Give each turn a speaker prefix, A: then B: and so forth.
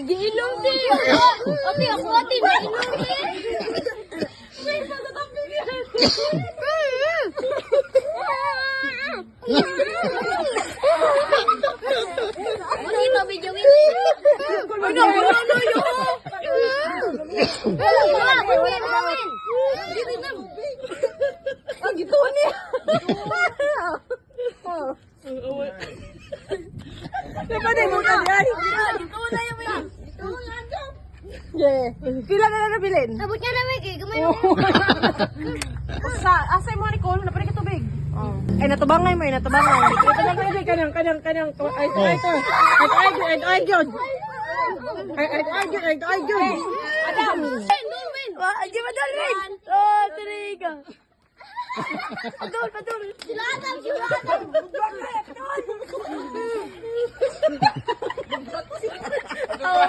A: Giilong di. Ate, ako ate, nailong di. Ano video win? Ano, ano, ano, Wala, wala, win, win.
B: Ang gituon niya. Dapat ay mo ay.
A: Ito na yung win.
B: Yeah. Pila na lang nabilin?
A: Sabot niya na win, kay gamay.
B: Sa asa mo ni Cole na pa tubig. Oh. Ay natubangay mo, ay natubangay. Natubangay di kanang kanang kanang ay ay ay ay ay ay ay gyud. Ay ay ay gyud ay ay gyud.
A: Adam. Win, win.
B: Wa, di ba dal win? Oh, three ka. Padul, padul.
A: Sila Adam, sila Adam.
B: Oh.